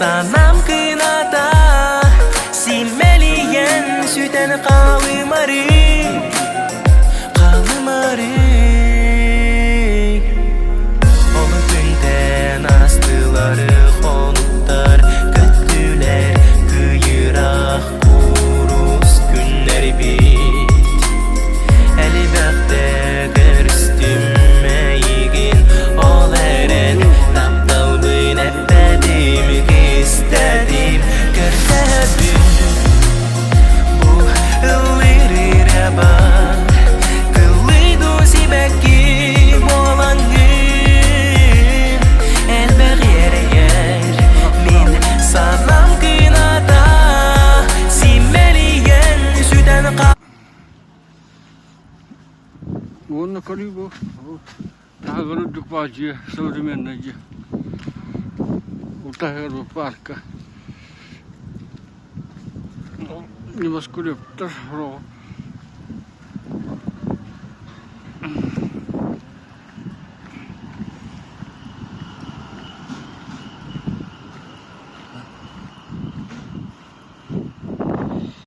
Санам кыната Симэлийэн сүтэн хаалымары Хаалымары Ол күнтэн астылары хонуктар Көттүлэр кыйыраах курус күннэрбит Элбэхтэ көрүстүм эйигин Ол эрэн тапталбын эппэтим Кистэтим көрдөһөбүн Бу ыллыыр ырыабар Тыллыйдуу сибэкки буолаҥҥын Элбэх эрэйэр мин санаам кыната Симэлийэн сүтэн Уонна көрүү бу таһыгар үрдүк баар дьиэ, современнай дьиэ. Ол таһыгар бу парка. Небоскребтар.